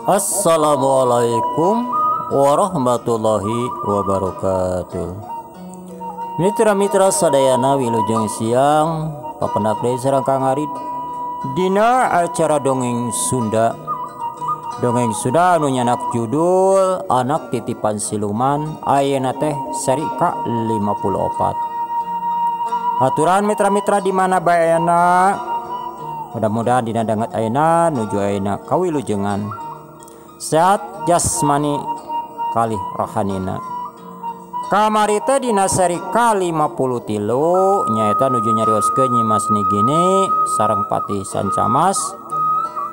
Assalamualaikum warahmatullahi wabarakatuh. Mitra-mitra sadayana wilujeng siang, papendak deui sareng Kang Arid dina acara dongeng Sunda. Dongeng Sunda anu nyanak judul Anak Titipan Siluman, ayeuna teh seri ka-54. Aturan mitra-mitra di mana bae ayeuna, mudah-mudahan dina danget ayeuna nuju ayeuna kawilujengan sehat jasmani kalih rohanina. Kamari teh dina seri ka-53 nyaeta nuju nyarioskeun Nyimas Nigini sareng Patih Sancamas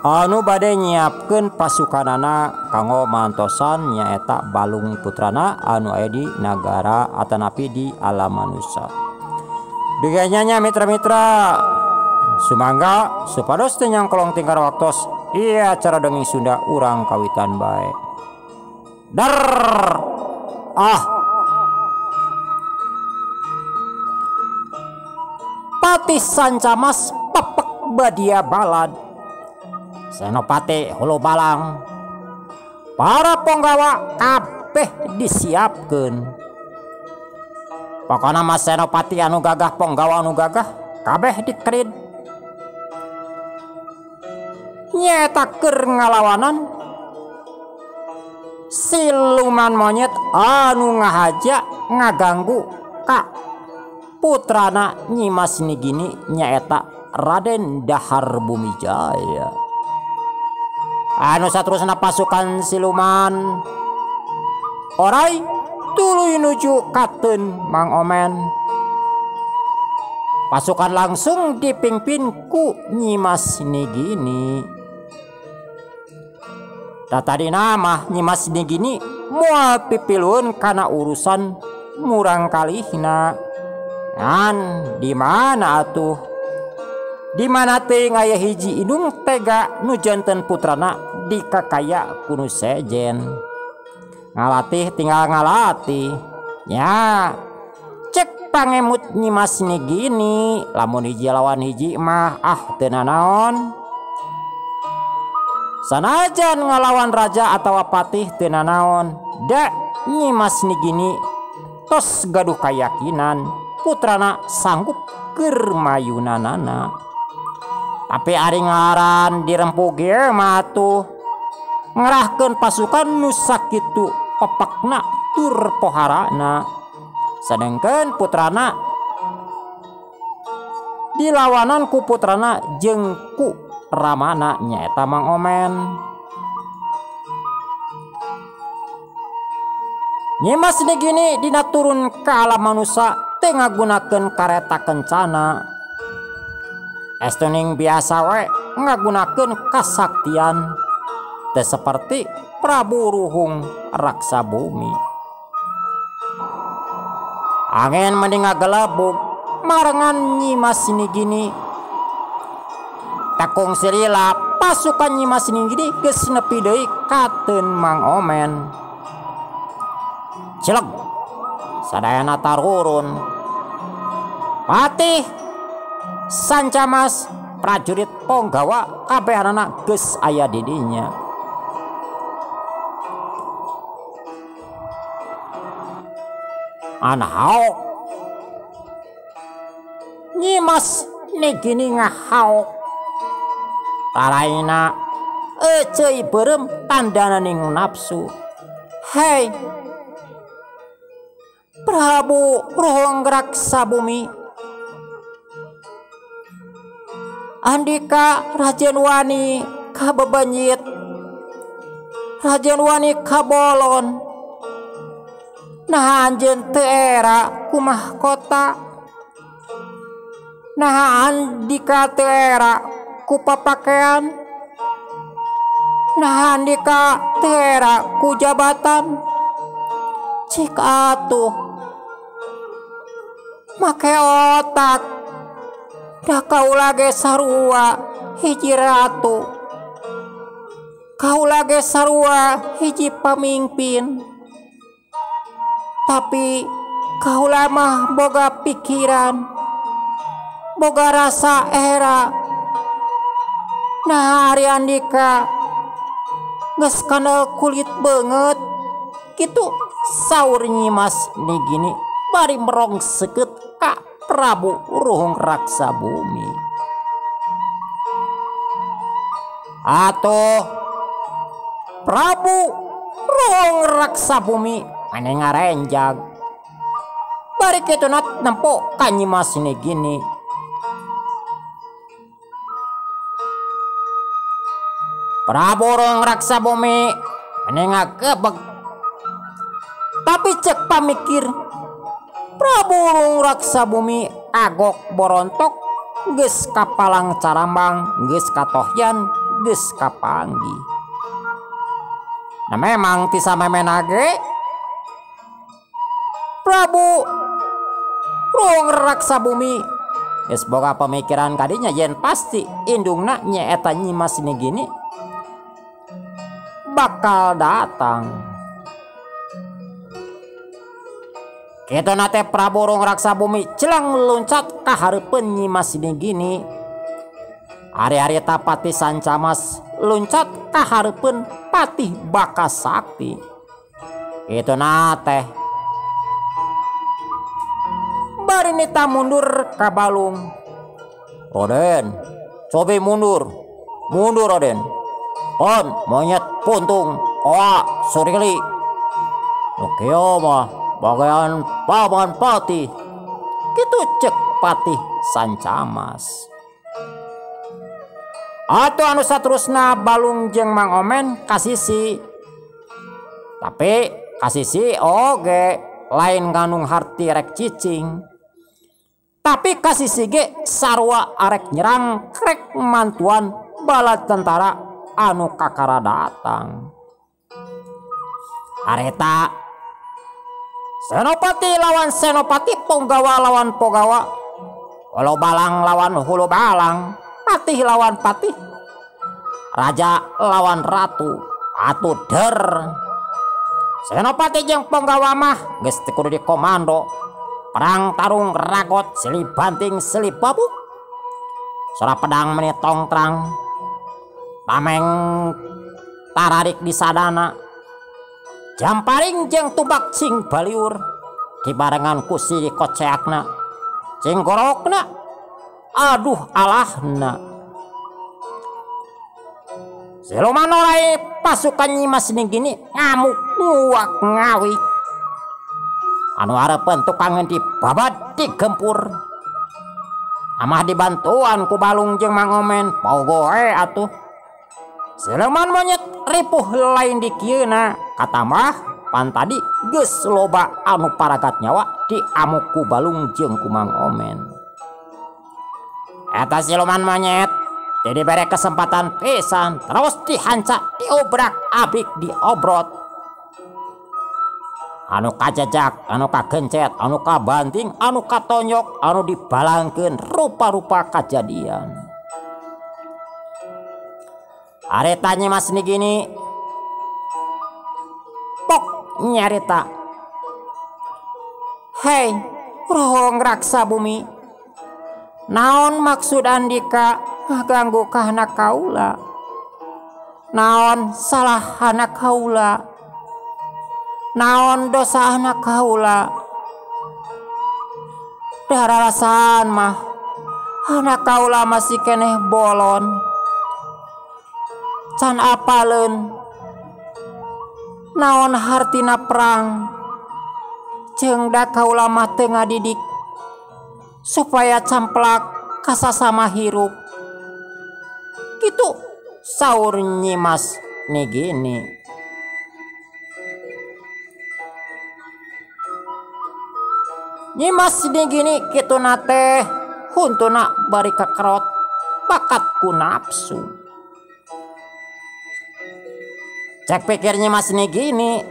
anu bade nyiapkeun pasukanana kanggo mantosan nyaeta Balung Putrana anu aya di nagara atanapi di alam manusa. Duganya mitra-mitra sumangga supados teu nyangkolong tingkar waktos. Iya acara dongeng Sunda urang kawitan bae. Dar ah Patih Sancamas pepek badia balad Senopati Hulu Balang. Para ponggawa kabeh disiapkeun. Pokona mah Senopati anu gagah, ponggawa anu gagah kabeh dikerid. Nyaeta keur ngalawanan siluman monyet anu ngahaja ngaganggu ka putrana Nyimas Nigini nyaeta Raden Dahar Bumi Jaya. Anu saterusna pasukan siluman orai tuluy nuju kateun Mang Omen. Pasukan langsung dipimpin ku Nyimas Nigini. Tadi nama Nyimas Nigini moal pipiluun kana urusan murang kalihna. Ngan di mana atuh? Di mana teuing aya hiji indung tega nu janten putrana dikakaya ku nu sejen. Ngalatih tinggal ngalatih. Nya cek pangemut Nyimas Nigini lamun hiji lawan hiji mah ah teu nanaon. Sanajan ngalawan raja atawa patih teu nanaon, da Nyimas Nigini tos gaduh kayakinan putrana sanggup keur mayunanana. Tapi ari ngaran dirempuh ge mah atuh ngerahkeun pasukan nu sakitu pepekna tur poharana. Sedengkeun putrana dilawanan ku putrana jeung ku ramana nyaeta Mang Omen. Nyimas Nigini dina turun ka alam manusa teu ngagunakeun kareta kencana. Estuning biasa we ngagunakeun kasaktian teu seperti Prabu Ruhung Raksa Bumi. Angin mending ngagelebug marengan Nyimas Nigini. Takung sirila pasukan Nyimas Nigini geus nepi deui kateun Mang Omen. Cileg sadayana tarurun. Patih Sancamas prajurit ponggawa kabehanana geus aya di dinya. Anahaok Nyimas Nigini ngahaok. Taraina eceuy beureum tandana ning nafsu. Hei Prabu Ruhung Raksa Bumi, andika Rajen wani kabebenyit, Rajen wani kabolon. Nah anjeun teu era ku mahkota, nah andika teu era ku papakean, nah andika teu era ku jabatan. Cik atuh make otak, dah kaula ge sarua hiji ratu, kaula ge sarua hiji pamimpin. Tapi kaula mah boga pikiran, boga rasa era. Nah ari andika Geus kandel kulit beungeut. Kitu saur Nyimas Nigini bari merong seukeut ka Prabu Ruhung Raksa Bumi. Atuh Prabu Ruhung Raksa Bumi mane ngarenjag. Bari kitu nat nempo ka Nyimas Nigini. Prabu Ruhung Raksa Bumi mane ngagebeg. Tapi cek pamikir Prabu Ruhung Raksa Bumi agok borontok geus kapalang carambang, geus katohyan, geus kapanggi. Nah memang ti samemena ge Prabu Ruhung Raksa Bumi geus boga pemikiran kadinya yen pasti indungna nyaeta Nyimas Nigini bakal datang. Kitu nate Prabu Ruhung Raksa Bumi celang loncat ka hareupeun Nyimas Nigini. Ari-ari ta Patih Sancamas loncat ka hareupeun Patih Bakas Sakti. Kitu nate bari nita mundur ka balung. Raden, cobi mundur. Mundur Raden. On monyet puntung oa surili. Nu kieu mah bagian paman patih. Kitu cek Patih Sancamas. Atuh anu saterusna Balung jeung Mang Omen kasisi. Tapi kasisi oge lain ngandung harti rek cicing. Tapi kasisi ge sarua arek nyerang krek mantuan bala tentara anu kakara datang. Areta Senopati lawan senopati, ponggawa lawan ponggawa, hulu balang lawan hulu balang, patih lawan patih, raja lawan ratu, atuh der. Senopati jeung ponggawa mah geus teu kudu dikomando. Perang tarung ragot silih banting silih babuk. Sora pedang meni tongtrang, tameng tararik di sadana. Jamparing jeung tubak cing baliur dibarengan ku si koceakna, cing gorokna, aduh alahna. Siluman orai pasukan Nyimas Nigini ngamuk nguak ngawi. Anu hareupeun tukang dibabad digempur. Amah dibantuan ku Balung jeung Mang Omen, pogoe atuh. Siluman monyet ripuh lain dikieuna, katamah pan tadi geus loba anu paragat nyawa diamuk ku Balung jeung ku Mang Omen. Eta siluman monyet teu dibere kesempatan pisan, terus dihanca, diobrak abik, diobrot. Anu kajejak, anu kagencet, anu kabanting, anu katonyok, anu dibalangkeun rupa-rupa kajadian. Areta Nyimas Nigini pok nyarita. Hei Ruhung Raksa Bumi, naon maksud andika ngaganggu kahana kaula? Naon salah anak kaula? Naon dosa anak kaula? Daralasan mah anak kaula masih keneh bolon. Can apaleun naon hartina perang. Jeung da kaula mah teu ngadidik supaya camplak kasasama hirup. Kitu saur Nyimas Nigini. Nyimas Nigini kituna teh huntuna bari kekerot bakat ku nafsu. Cek pikir Nyimas Nigini,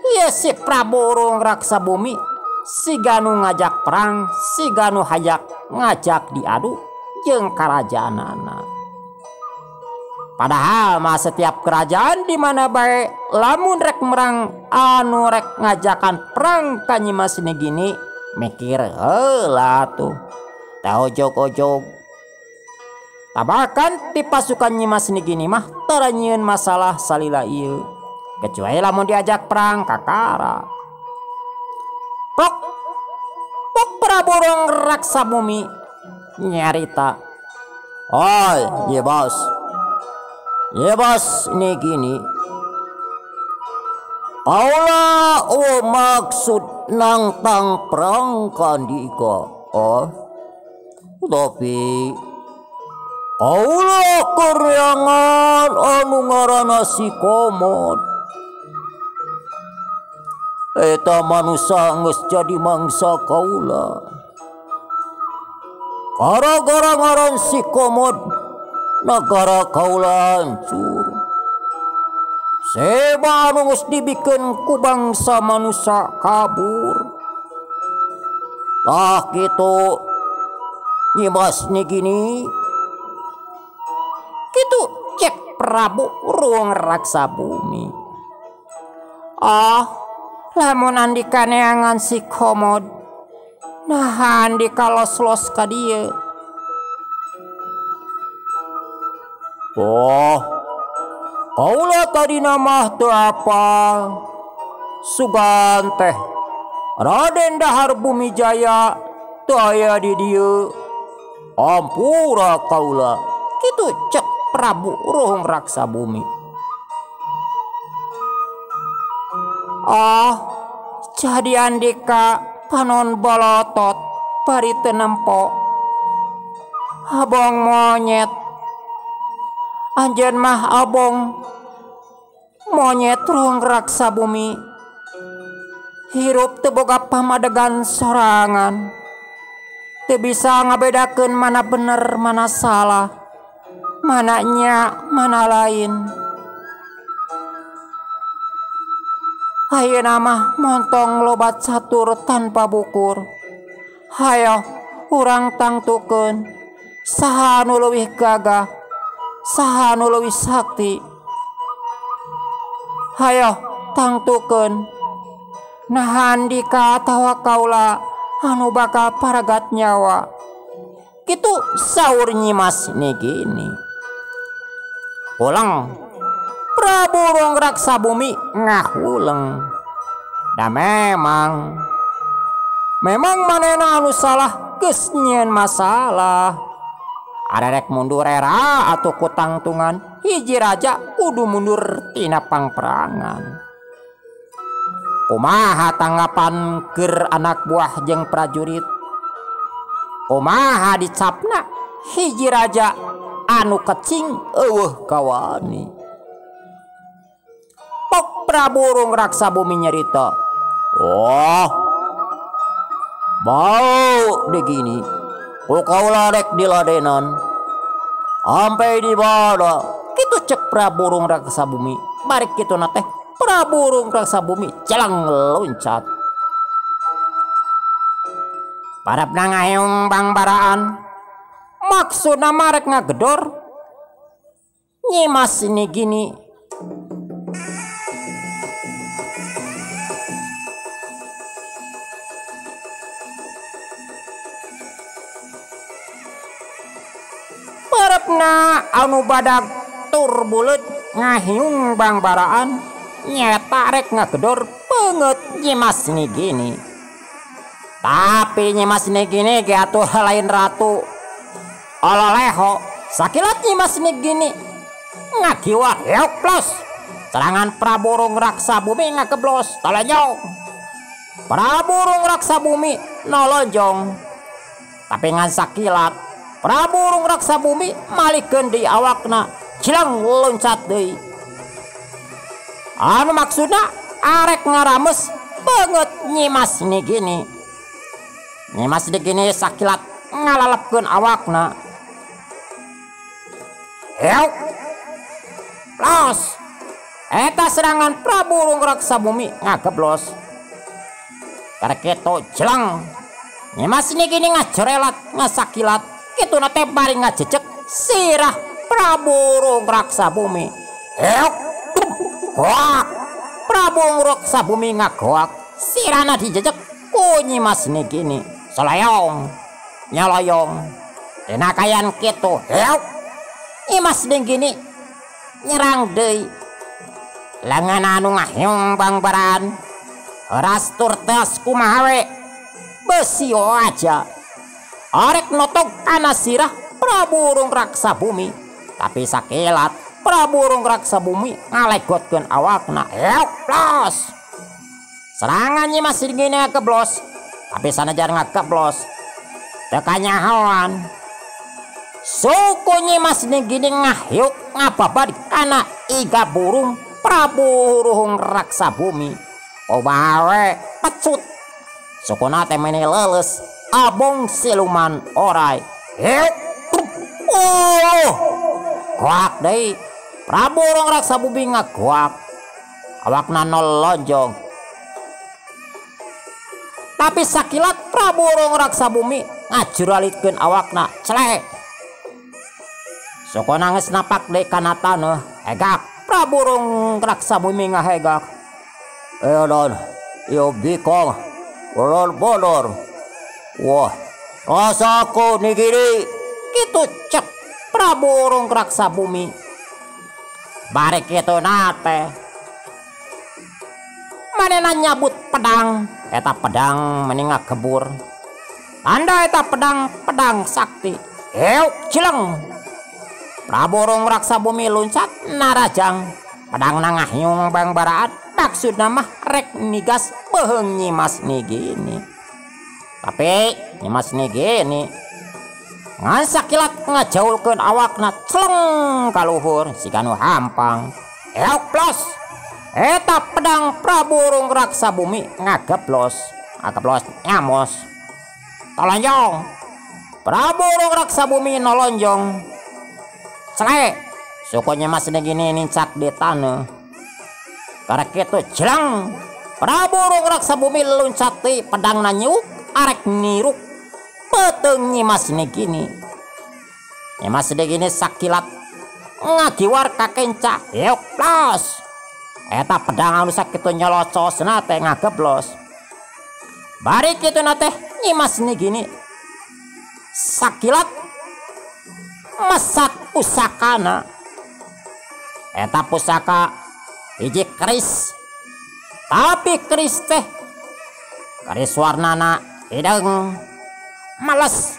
ieu si Prabu Ruhung Raksa Bumi siga nu ngajak perang, siga nu hayang ngajak diadu jeung karajaanana. Padahal mah setiap kerajaan di mana bae lamun rek merang anu rek ngajakan perang ka Nyimas Nigini mikir heula tuh. Teu ojog-ojog. Tabakan ti pasukan Nyimas Nigini mah tara nyieun masalah salila ieu. Kecuali lamun diajak perang kakara. Pok pok Prabu Rungraksa Bumi nyarita. Oi, Nyimas. Nyimas Nigini. Kaula oh maksud nangtang perang kandika. Oh, tapi kaula kuryangan anu ngaranna si Komod. Eta manusa geus jadi mangsa kaula. Gara-gara ngaran si Komod, nagara kaula hancur. Seba anu geus dibikeun ku bangsa manusa kabur. Tah kitu Nyimas Nigini. Kitu cek Prabu Rungraksa Bumi. Ah, lamun andika neangan si Komod, nah andika los-los ka dieu. Oh, kaula tadina mah teu apal. Sugan teh Raden Dahar Bumi Jaya teu aya di dieu. Ampura kaula. Kitu cek Prabu Rungraksa Bumi. Ah, jadi andika panon bolotot bari teu nempo. Abong monyet. Anjeun mah abong monyet Rungraksa Bumi. Hirup teu boga pamadegan sorangan. Teu bisa ngabedakeun mana bener mana salah. Mana nya mana lain. Ayeuna mah montong lobat catur tanpa bukur. Hayo urang tangtukeun saha nu leuwih gagah, saha nu leuwih sakti. Hayo tangtukeun naha andika atawa kaula anu bakal paragat nyawa. Kitu saur Nyimas Nigini. Ulang Prabu Rungraksa Bumi ngahuleng. Da memang manehna anu salah geus nyieun masalah. Arerek mundur era atuh ku tangtungan hiji raja kudu mundur tina pangperangan. Kumaha tanggapan keur anak buah jeung prajurit? Kumaha dicapna hiji raja anu kecing eueuh kawani? Pok Prabu Rungraksa Bumi nyarita. Oh, bau begini. Ku kaula rek diladenan. Sampai di mana? Kitu cek Prabu Rungraksa Bumi. Bari kitu na teh Prabu Rungraksa Bumi celang loncat. Parapna ngaheung bangbaraan. Maksudna marek ngagedor Nyimas Nigini. Parapna anu badag tur buleud ngahiung bangbaraan nyeta rek ngagedor peungeut Nyimas Nigini. Tapi Nyimas Nigini ge atuh lain ratu. Ololeho sakilat Nyimas Nigini ngagiwa heok plus. Serangan Prabu Rungraksa Bumi ngageblos tolonyong. Prabu Rungraksa Bumi nolonjong. Tapi ngan sakilat Prabu Rungraksa Bumi malikeun deui awakna cilang loncat deui. Anu maksudna arek ngarames beungeut Nyimas Nigini. Nyimas Nigini sakilat ngalalepkeun awakna. Heok los. Eta serangan Prabu Rungraksa Bumi ngageblos. Karketo jelang. Nyimas Nigini ngajerelat ngasakilat. Kituna teh bari ngajejek sirah Prabu Rungraksa Bumi. Heok goak. Prabu Rungraksa Bumi ngagoak. Sirahna dijejek ku Nyimas Nigini. Solayong nyaloyong. Dina kayan kitu heok. Nyimas Nigini nyerang deui. Lengan anu ngahiung bangbaran. Ras tur teas kumaha we. Besi aja. Arek notog kana sirah Prabu Rungraksa Bumi. Tapi sakilat Prabu Rungraksa Bumi ngalegotkeun awakna. Euk los. Serangan Nyimas Nigini ngageblos. Tapi sanajan ngageblos teu kanyahoan. Suku Nyimas Nigini ngahiuk ngababad kana iga burung Prabu Rungraksa Bumi. Kumaha we pecut. Sukuna teh meni leuleus abong siluman orai. Hiuk. Goak deui. Prabu Rungraksa Bumi ngagoak. Awakna nolonjong. Tapi sakilat Prabu Rungraksa Bumi ngajuralitkeun awakna celek. Sukuna geus napak deui kana taneuh. Hegak Prabu Rungraksa Bumi ngahegak. Edan, ieu bikong bodor-bodor. Wah, rasaku Nigini. Kitu cek Prabu Rungraksa Bumi. Bari kitu nate manehna nyabut pedang. Eta pedang meni ngagebur. Tanda eta pedang pedang sakti. Euk cileng. Prabu Rungraksa Bumi luncat narajang. Pedangna ngahiung bangbaraan. Maksudna mah rek nigas beuheung Nyimas Nigini. Tapi Nyimas Nigini ngan sakilat ngajaulkeun awakna celeng kaluhur siga nu hampang. Euk los. Eta pedang Prabu Rungraksa Bumi ngageblos. Ngageblos nyamos. Tolonjong. Prabu Rungraksa Bumi nolonjong. Celek. Suku Nyimas Nigini nincak di taneuh. Karek kitu jleng. Prabu Rungraksa Bumi luncat ti pedangna nyiuk arek niruk peuteung Nyimas Nigini. Nyimas Nigini sakilat ngagiwar ka kenca. Yeuk los. Eta pedang anu sakitu nyolocosna teh ngageblos. Bari kituna teh Nyimas Nigini sakilat mesat pusakana. Eta pusaka hiji keris. Tapi keris teh keris warnana hideung males.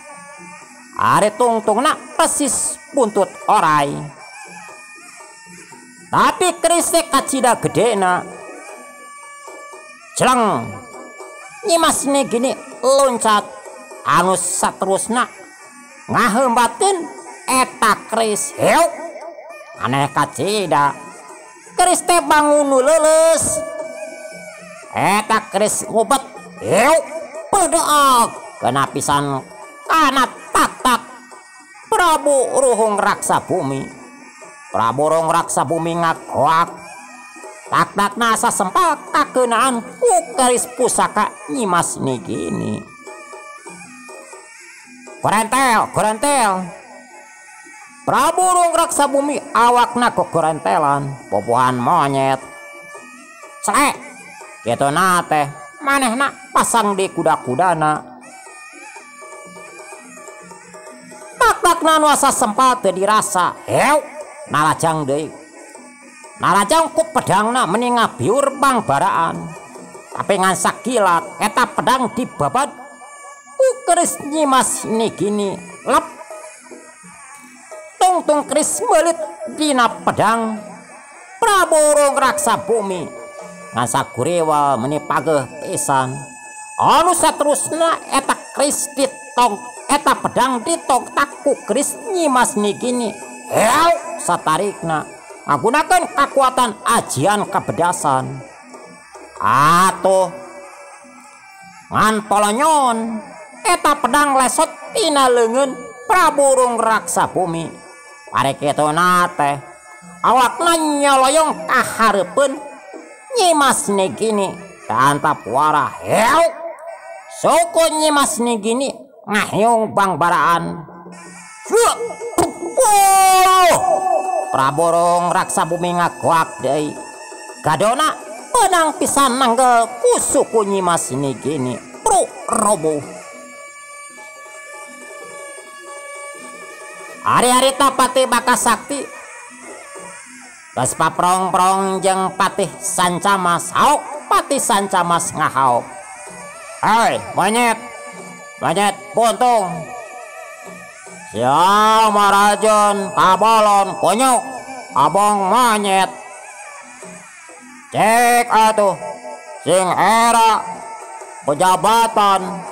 Ari tungtungna persis buntut orai. Tapi keris teh kacida gedena. Jeleng. Nyimas Nigini loncat anu saterusna ngaheumbateun eta keris. Heuk. Aneh kacida. Keris teh bangun nu leuleus. Eta keris ngubet. Heuk. Pedeok kena pisan kana tatak Prabu Rungraksa Bumi. Prabu Rungraksa Bumi ngagoak. Tak-takna sasempal kakeunaan ku keris pusaka Nyimas Nigini. Gorentel, gorentel. Prabu Rungraksa Bumi awakna gogorentelan, popohan monyet. Celek. Kituna teh manehna pasang di kuda-kudana. Tak-takna nu asa sempal teu dirasa. Heuk, narajang deui. Narajang ku pedangna meni ngabiur bangbaraan. Tapi ngan sakilat eta pedang dibabad ku keris Nyimas Nigini. Lep. Tungtung keris meulit dina pedang Prabu Rungraksa Bumi. Ngan saguriwal meni pageuh pisan. Anu saterusna eta keris ditong, eta pedang ditongtak ku keris Nyimas Nigini. Heuk satarikna ngagunakeun kakuatan ajian kebedasan. Atuh ngan polonyon eta pedang lesot tina leungeun Prabu Rungraksa Bumi. Pare kituna teh awakna nyoloyong ka hareupeun Nyimas Nigini kaantap warah. Heuk. Suku Nyimas Nigini ngahiung bangbaraan. Prabu Rungraksa Bumi ngagoak deui. Gadona benang pisan nanggel ku suku Nyimas Nigini. Pruk roboh. Hari-hari Patih Bakas Sakti geus paprong-prong jeung Patih Sancamas hauk Patih Sancamas ngahauk. Hei monyet, monyet buntung. Sia marajeun kabolon kunyuk abong monyet. Cek atuh sing era pejabatan.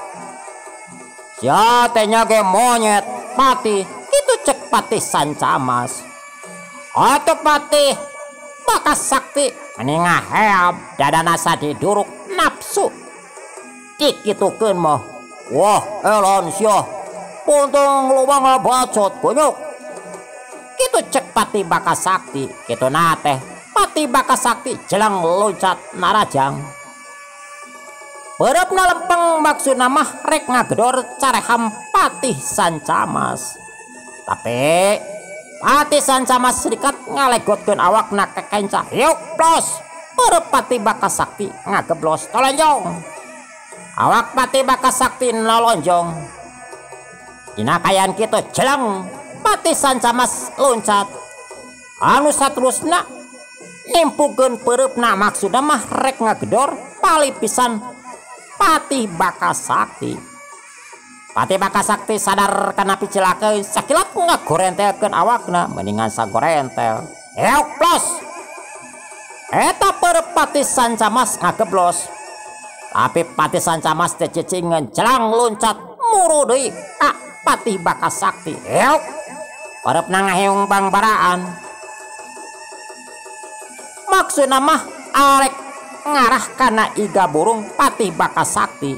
Sia teh nya ge monyet patih. Kitu cek Patih Sancamas. Atuh Patih Bakas Sakti meni ngaheab dadana sadiduruk nafsu. Dikitukeun mah. Wah elon sia. Puntung loba ngabacot kunyuk. Kitu cek Patih Bakas Sakti. Kitu na teh Patih Bakas Sakti jeleng loncat narajang. Beureupna lempeng maksudna mah rek ngagedor careham Patih Sancamas. Tapi Patih Sancamas rikat ngalegotkeun awakna kekenca. Yuk blos. Beureub Patih Bakas Sakti ngageblos tolonjong. Awak Patih Bakas Sakti nolonjong. Dina kaayaan kitu jeleng Patih Sancamas loncat. Anu saterusna nimpukeun peureupna maksudna mah rek ngagedor palipisan Patih Bakas Sakti. Patih Bakas Sakti sadar kana picilaka sakilat ngagorentelkeun awakna mendingan sagorentel. Euk plos. Eta peureub Patih Sancamas ngageblos. Tapi Patih Sancamas teh cicingeun jelang loncat muru deui ka Patih Bakas Sakti. Euk. Peureupna ngaheung bangbaraan. Maksudna mah arek ngarah kana iga burung Patih Bakas Sakti.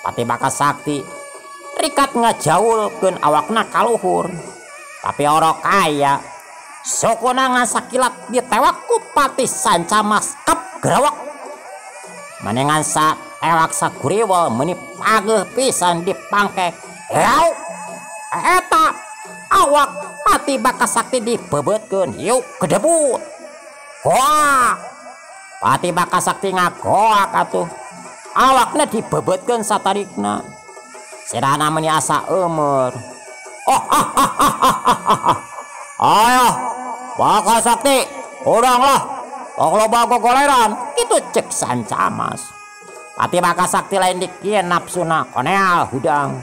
Patih Bakas Sakti rikat ngajaulkeun awakna kaluhur. Tapi orok kaya sukuna ngan sakilat ditewak ku Patih Sancamas kep gerawak. Manengan sa tewak saguriwel meuni pageuh pisan dipangke. Eau eta awak Patih Bakas Sakti dibebeutkeun yuk gedebut. Goak. Patih Bakas Sakti ngagoak atuh. Awakna dibebetkeun satarikna. Sirana meuni asa eumeur. Oh ah ah ah ah ah. Ayo Bakas Sakti, uranglah. Tong loba gogoleran. Kitu cek Sancamas. Patih Bakas Sakti lain dikieun nafsuna koneal hudang.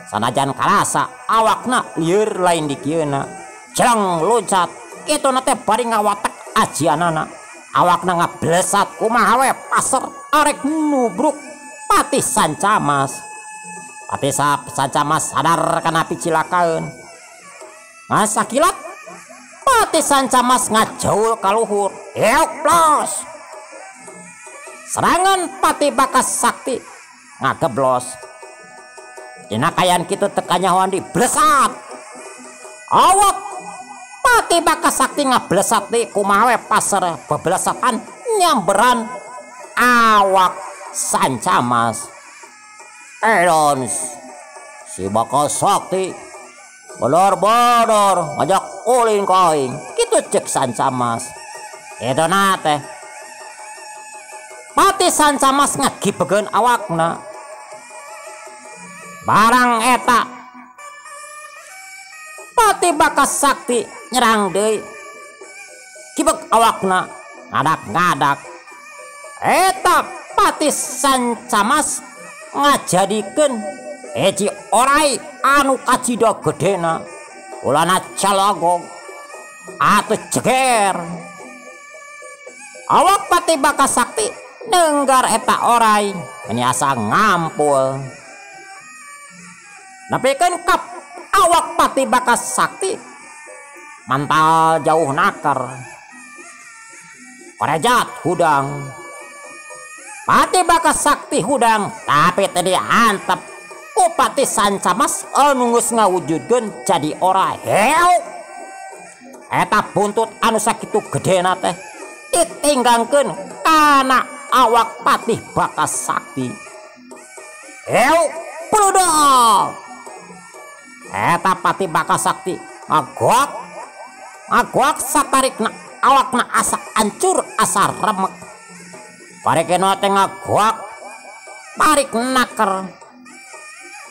Sanajan karasa awakna lieur lain dikieunna. Jeleng loncat kituna teh bari ngawatek ajianana. Awakna ngablesat kumaha we paser arek nubruk Patih Sancamas. Patih Sancamas sadar kana picilakaeun. Ngan sakilat Patih Sancamas ngajaul kaluhur. Euk plos. Serangan Patih Bakas Sakti ngageblos. Dina kaayaan kitu teu kanyahoan diblesat. Awak Patih Bakas Sakti ngablesat deui kumaha we paser beblesatan nyamberan awak Sancamas. Edon si Bakas Sakti bener-bener ngajak ulin ka aing. Kitu cek Sancamas. Kitu na teh Patih Sancamas ngagibegeun awakna. Barang eta Patih Bakas Sakti nyerang deui. Gibeg awakna ngadak-ngadak. Eta Patih Sancamas ngajadikeun hiji orai anu kacida gedena. Ulana calagog atuh jeger. Awak Patih Bakas Sakti nenggar eta orai meni asa ngampul. Nepikeun kap awak Patih Bakas Sakti mantal jauh nakar. Korejat hudang. Patih Bakas Sakti hudang tapi teu diantep ku Patih Sancamas anu geus ngawujudkeun jadi orai. Heuk. Eta buntut anu sakitu gedena teh ditinggangkeun kana awak Patih Bakas Sakti. Heuk, pludol. Eta Patih Bakas Sakti ngagoak ngagoak satarikna awakna asa ancur asa remek. Parikena teh ngagoak parik naker.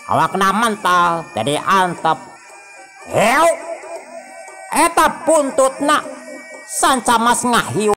Awakna mental jadi antep. Heuk. Eta buntutna sanca mas ngahiu.